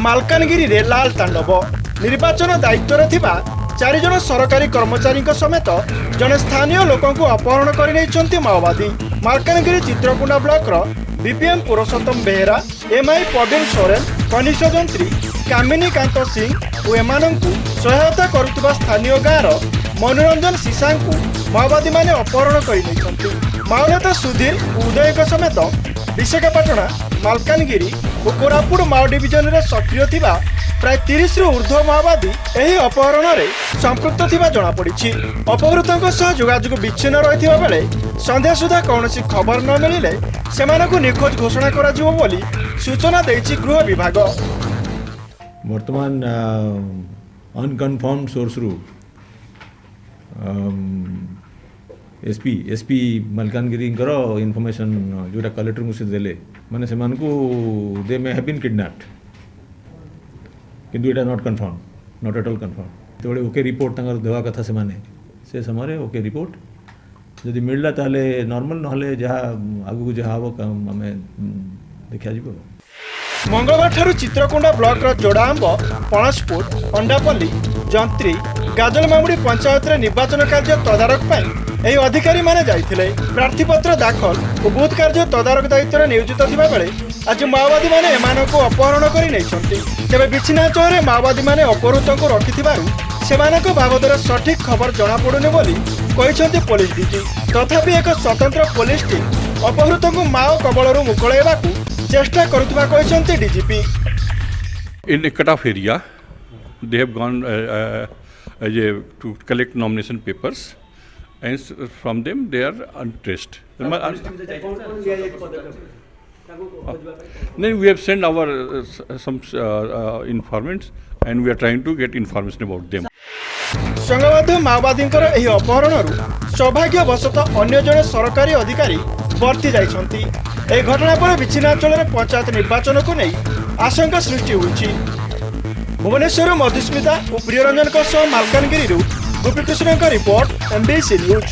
ମାଲକାନଗିରିରେ ଲାଲ ତାଣ୍ଡବ। ନିର୍ବାଚନ ଦାୟିତ୍ୱରେ ଥିବା 4 ଜଣ ସରକାରୀ କର୍ମଚାରୀଙ୍କ ସମେତ ଜଣେ ସ୍ଥାନୀୟ ଲୋକଙ୍କୁ ଅପହରଣ କରିନେଇଛନ୍ତି ମାଓବାଦୀ। ମାଲକାନଗିରି ଚିତ୍ରକୋଣ୍ଡା ବ୍ଲକର ବିପିଏମ୍ ପୁରୁଷୋତ୍ତମ ବେହେରା, ଏମ୍ଆଇ ପ୍ରବୀଣ ସୋରେନ, କନିଷ୍ଠ ଯନ୍ତ୍ରୀ କାମିନୀକାନ୍ତ ସିଂ ଓ ଏମାନଙ୍କୁ ସହାୟତା କରୁଥିବା ସ୍ଥାନୀୟ ଗାଁର ମନୋରଞ୍ଜନ ସିସାଙ୍କୁ ମାଓବାଦୀମାନେ ଅପହରଣ କରିନେଇଛନ୍ତି। ମାଓନେତା ସୁଧୀର ଉଦୟଙ୍କ ସମେତ ବିଶାଖାପାଟଣା, ମାଲକାନଗିରି ଓ କୋରାପୁଟ ମାଓ ଡିଭିଜନରେ ସକ୍ରିୟ ଥିବା ପ୍ରାୟ 30ରୁ ଉର୍ଦ୍ଧ୍ୱ ମାଓବାଦୀ ଏହି ଅପହରଣରେ ସମ୍ପୃକ୍ତ ଥିବା ଜଣାପଡ଼ିଛି। ଅପହୃତଙ୍କ ସହ ଯୋଗାଯୋଗ ବିଚ୍ଛିନ୍ନ ରହିଥିବା ବେଳେ ସନ୍ଧ୍ୟା ସୁଦ୍ଧା କୌଣସି ଖବର ନ ମିଳିଲେ ସେମାନଙ୍କୁ ନିଖୋଜ ଘୋଷଣା କରାଯିବ ବୋଲି ସୂଚନା ଦେଇଛି ଗୃହ ବିଭାଗ। ବର୍ତ୍ତମାନ ଅନକନଫର୍ମ ସୋର୍ସରୁ ଏସ୍ପି ମାଲକାନଗିରିଙ୍କର ଇନଫର୍ମେସନ୍ ଯେଉଁଟା କଲେକ୍ଟରଙ୍କୁ ସେ ଦେଲେ, ମାନେ ସେମାନଙ୍କୁ they may have been kidnapped, କିନ୍ତୁ ଏଇଟା not confirm, not at all confirm. ଯେତେବେଳେ ଓକେ ରିପୋର୍ଟ ତାଙ୍କର ଦେବା କଥା ସେମାନେ ସେ ସମୟରେ ଓକେ ରିପୋର୍ଟ ଯଦି ମିଳିଲା ତାହେଲେ ନର୍ମାଲ, ନହେଲେ ଯାହା ଆଗକୁ ଯାହା ହେବ ଆମେ ଦେଖାଯିବ। ମଙ୍ଗଳବାର ଠାରୁ ଚିତ୍ରକୋଣ୍ଡା ବ୍ଲକର ଯୋଡ଼ାଆମ୍ବ, ପଣସପୁର, ଅଣ୍ଡାପଲ୍ଲୀ, ଯନ୍ତ୍ରୀ, ଗାଜଲମାମୁଡ଼ି ପଞ୍ଚାୟତରେ ନିର୍ବାଚନ କାର୍ଯ୍ୟ ତଦାରଖ ପାଇଁ ଏହି ଅଧିକାରୀମାନେ ଯାଇଥିଲେ। ପ୍ରାର୍ଥୀପତ୍ର ଦାଖଲ ଓ ବୁଥ କାର୍ଯ୍ୟ ତଦାରଖ ଦାୟିତ୍ୱରେ ନିୟୋଜିତ ଥିବାବେଳେ ଆଜି ମାଓବାଦୀମାନେ ଏମାନଙ୍କୁ ଅପହରଣ କରି ନେଇଛନ୍ତି। ତେବେ ବିଚ୍ଛିନ୍ନାଞ୍ଚଳରେ ମାଓବାଦୀମାନେ ଅପହୃତଙ୍କୁ ରଖିଥିବାରୁ ସେମାନଙ୍କ ବାବଦରେ ସଠିକ୍ ଖବର ଜଣାପଡ଼ୁନି ବୋଲି କହିଛନ୍ତି ପୋଲିସ ଡିଜି। ତଥାପି ଏକ ସ୍ୱତନ୍ତ୍ର ପୋଲିସ ଟିମ୍ ଅପହୃତଙ୍କୁ ମାଓ କବଳରୁ ମୁକୁଳାଇବାକୁ ଚେଷ୍ଟା କରୁଥିବା କହିଛନ୍ତି DGP. In a cut-off area, they have gone to collect nomination papers, and from them they are untraced. Then we have sent our some informants, and we are trying to get information about them. ସଂଘବଦ୍ଧ ମାଓବାଦୀଙ୍କର ଏହି ଅପହରଣରୁ ସୌଭାଗ୍ୟବଶତଃ ଅନ୍ୟ ଜଣେ ସରକାରୀ ଅଧିକାରୀ ବର୍ତ୍ତି ଯାଇଛନ୍ତି। ଏହି ଘଟଣା ପରେ ବିଚ୍ଛିନ୍ନାଞ୍ଚଳରେ ପଞ୍ଚାୟତ ନିର୍ବାଚନକୁ ନେଇ ଆଶଙ୍କା ସୃଷ୍ଟି ହୋଇଛି। ଭୁବନେଶ୍ୱରରୁ ମଧୁସ୍ମିତା ଓ ପ୍ରିୟରଞ୍ଜନଙ୍କ ସହ ମାଲକାନଗିରିରୁ ଗୋପୀକୃଷ୍ଣଙ୍କ ରିପୋର୍ଟ, ଏମ୍ବିସି ନ୍ୟୁଜ୍।